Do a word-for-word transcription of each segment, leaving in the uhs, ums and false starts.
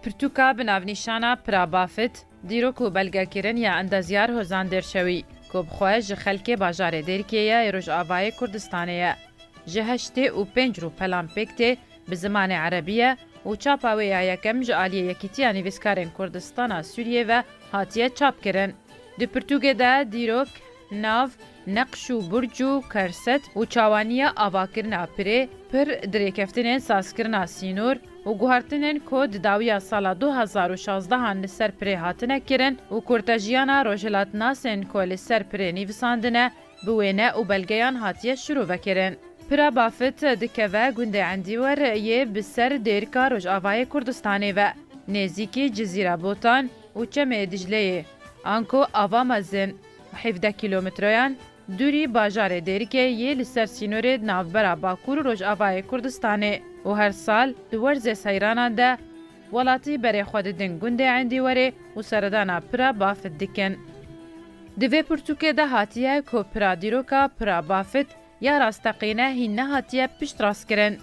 Pirtûka bi navnîşana Pira Bafit, dîrok û belgekirin ya endezyar Hozan Dêrşewî, ku bi xwe ji xelkê bajarê Dêrikê ye, ê Rojavayê Kurdistanê ye. Ji heştê û pênc rûpelan pêk tê, bi zimanê erebî ye û çapa wê ya yekem ji aliyê Yekîtiya Nivîskarên Kurdistana Sûriyê ve hatiye çapkirin. Di pirtûkê de dîrok, nav, neqş û burc û kerset û çawaniya avakirina pirê, pir, dirêkeftinên sazkirina sînor û guhertinên ku di dawiya sala du hezar û şazdehan li ser pirê hatine kirin û kurtejiyana rojhilatnasên ku li ser pirê nivîsandine, bi wêne û belgeyan hatiye şirovekirin. Pira Bafit dikeve gundê Endîwer yê bi ser dêrika Rojavayê Kurdistanê ve, nêzîkî Cizîra Botan û Çemê Dicleyê, anku ava mezin, hevdeh kîlometreyan, dûrî bajarê Dêrikê yê li ser sînorê navbera Bakur û Rojavayê Kurdistanê û her sal di werzê seyranan de welatî berê xwe didin gundê Endîwerê û seredana Pira Bafit dikin. Di vê pirtûkê de hatiye ku pira dîroka Pira Bafit ya rasteqîne hîn nehatiye piştrastkirin.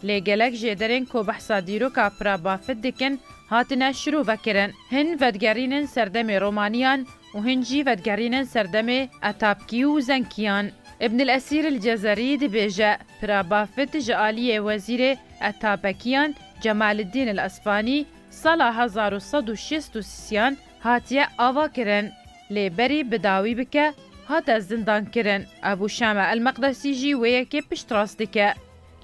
Lê gelek jêderên ku behsa dîroka Pira Bafit dikin, hatine şirovekirin. Hin vedigerînin serdemê romaniyan û hin jî vedigerînin serdemê Etabkî û Zenkiyan. Ibn el Esîr el Cezerî dibêje, Pira Bafit ji aliyê wezîrê Etabekiyan Cemaliddîn el Esfanî sala hezar û sed û şêst û sêyan hatiye avakirin, lê berî bi dawî bike, hate zindankirin. Ebû Şame El Meqdesî jî wê yekê piştrast dike.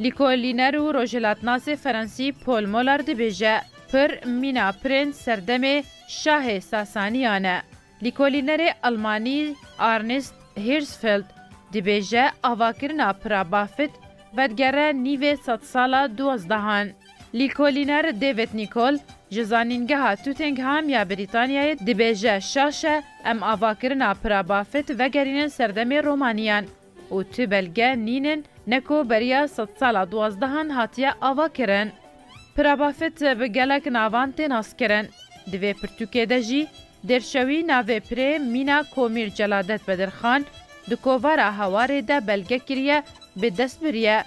Lîkolîner û rojhilatnasê Ferensî Paul Moller dibêje, Pir mîna pirên serdemê şahê Sasaniyan e. Lîkolînerê Almanî Ernst Hirschfeld dibêje, avakirina Pira Bafit vedigere nîvê sedsala duwazdehan. Lîkolîner David Nicol ji Zanîngeha Tütingham ya Brîtanyayê dibêje, şaş e em avakirina Pira Bafit vegerînin serdemê romaniyan û tu belge nînin, ne ku beriya sedsala duwazdehan hatiye avakirin. Pira Bafit bi gelek navan tê naskirin. Di vê pirtûkê de jî Dêrşewî navê pirê mîna Komîr Celadet Bedirxan di kovara Hewarê de belge kiriye, bi dest biriye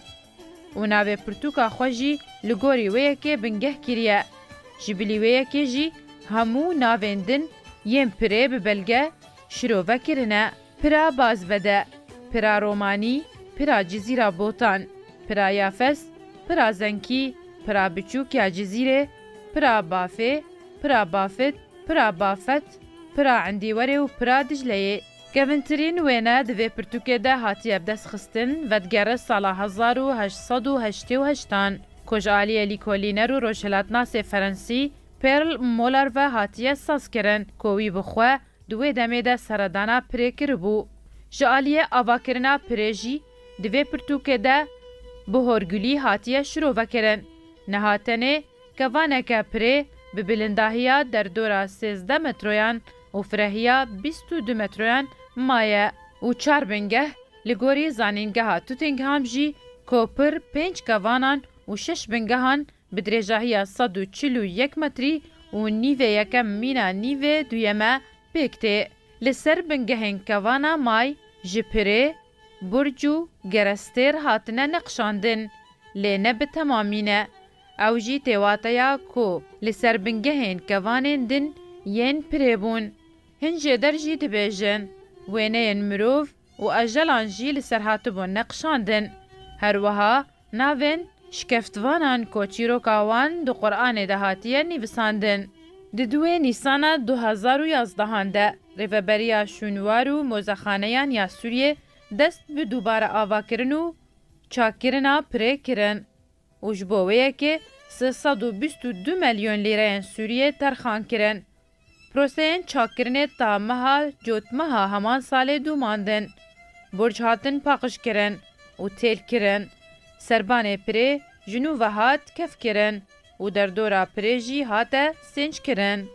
û navê pirtûka xwe jî li gorî wê yekê bingeh kiriye. Ji bilî wê yekê jî hemû navên din yên pirê bi belge şirove kirine. Pira Bazbede, Pira Romanî, Pira Cizîra Botan, Pira Yafes, Pira Zenkî, Pira Biçûk ya Cizîrê, Pira Bafê, Pira Bafit, Pira Bafet, Pira Endîwerê û Pira Dicleyê. Kevintirîn wêne di vê pirtûkê de hatiye bi dest xistin, vedigere sala hezar û heşt sed û heştê û heştan, ku ji aliyê lîkolîner û rojhilatnasê Ferensî Pearl Moller ve hatiye sazkirin, ku wî bi xwe di wê demê de seredana pirê kiribû. Ji aliyê avakirina pirê jî di vê pirtûkê de bi horgulî hatiye şirovekirin. Niha tenê kevaneke pirê bi bilindahiya derdora sêzdeh metroyan û firehiya bîst û du metroyan maye û çar bingeh li gorî Zanîngeha Tütingham jî ku pir pênc kevanan û şeş bingehan bi dirêjahiya sed û çil û yek metrî û nîvê yekem mîna nîvê duyeme pêk tê. Li ser bingehên kevana may ji pirê, burc û gerestêr hatine neqşandin, lê ne bi temamî ne. Ew jî tê wateya ku li ser bingehên kevanên din yên pirê bûn. Hin jêder jî dibêjin, wêneyên mirov û ejelan jî li ser hatibûn neqşandin. Her wiha navên şikeftvanan ku çîroka wan di Quranê de hatiye nivîsandin. Di duwê Nîsana du hezar û yazdehan de Rêveberiya Şûnwar û Mozexaneyan ya Sûriyê dest bi dubare avakirin û çakkirina pirê kirin û ji bo wê yekê sê sed û bîst û du milyon lîreyên Sûriyê terxan kirin. Proseyên çakkirinê ta meha Cotmeha heman salê dûmandin. Burc hatin paqijkirin û têlkirin. Serbanê pirê ji nû ve hat kevkirin û derdora pirê jî hate sênckirin.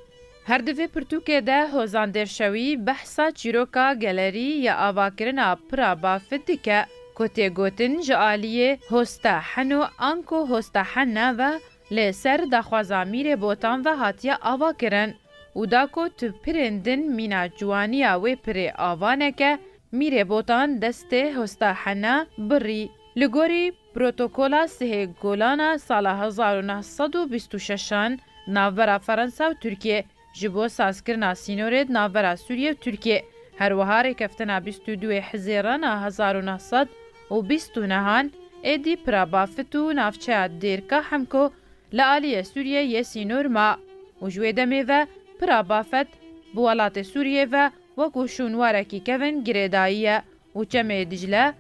Her di vê pirtûkê de Hozan Dêrşewî behsa çîroka gelerî ya avakirina Pira Bafit dike, ku tê gotin ji aliyê Hosta Heno anku Hosta Hena ve li ser daxwaza Mîrê Botan ve hatiye avakirin û da ku tu pirên din mîna ciwaniya wê pirê ava neke, Mîrê Botan destê Hosta Hena birî. Li gorî protokola sihê Golana sala hezar û neh sed û bîst û şeşan, navbera Fransa û Tirkiyê, ji bo sazkirina sînorê di navbera Sûriyê û Tirkiyê. Her wiha rêkeftina bîst û duyê Hizêrana hezar û neh sed û bîst û nehan êdî pira bafit û navçeya Dêrka Hemko li aliyê Sûriyê yê sînor ma û ji wê demê ve pira bafet bi welatê Sûriyê ve wekû şûnwarekî kevin girêdayî ye û Çemê Dicle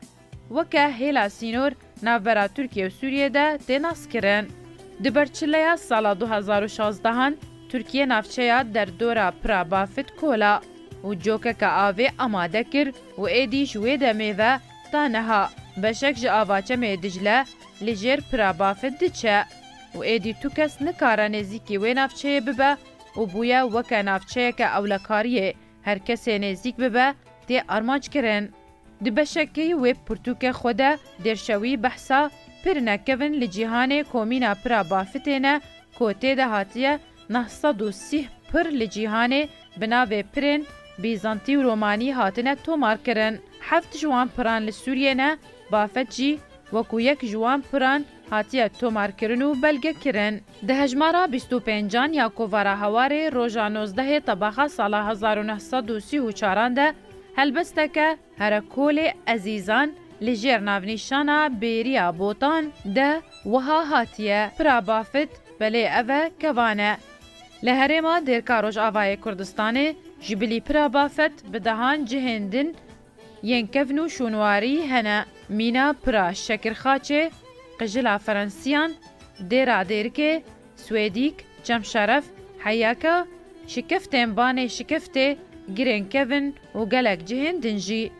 weke hêla sînor navbera Tirkiye û Sûriyê de tê naskirin. Di ber çileya sala du hezar û şazdehan Tirkiye navçeya derdora pira bafit kola û cokeke avê amade kir û êdî ji wê demê ve ta niha beşek ji ava Çemê Dicle li jêr pira bafit diçe û êdî tu kes nikare nêzîkî wê navçeyê bibe û bûye weke navçeyeke ewlekariyê her kesê nêzîk bibe tê armanckirin. Di beşekê wê pirtûkê xwe de Dêrşewî behsa pirine kevin li cîhanê komîna pira bafitê ne ku tê de hatiye neh sed û sîh pir li cîhanê bi navê pirên Bîzantî û Romanî hatine tomarkirin. Heft ji wan piran li Sûriyê ne, bafet jî wekû yek ji wan piran hatiye tomarkirin û belgekirin. Di hejmara bîst û pêncan ya kovara Hewarê roja nozdehê Tebaxa sala hezar û neh sed û sî û çaran de helbesteke Herekolê Ezîzan li jêr navnîşana Bêriya Botan de wiha hatiye: Pira bafit, belê ev e kevan e. Li herêma Dêrka Rojavayê Kurdistanê ji bilî pira bafet bi dehan cihên din yên kevn û şûnwarî hene. Mîna pira Şekirxaçê, Qijila Ferensiyan, Dêra Dêrikê, Swêdîk, Çemşeref, Heyaka, şikeftên banê şikeftê, girên kevn û gelek cihên din jî.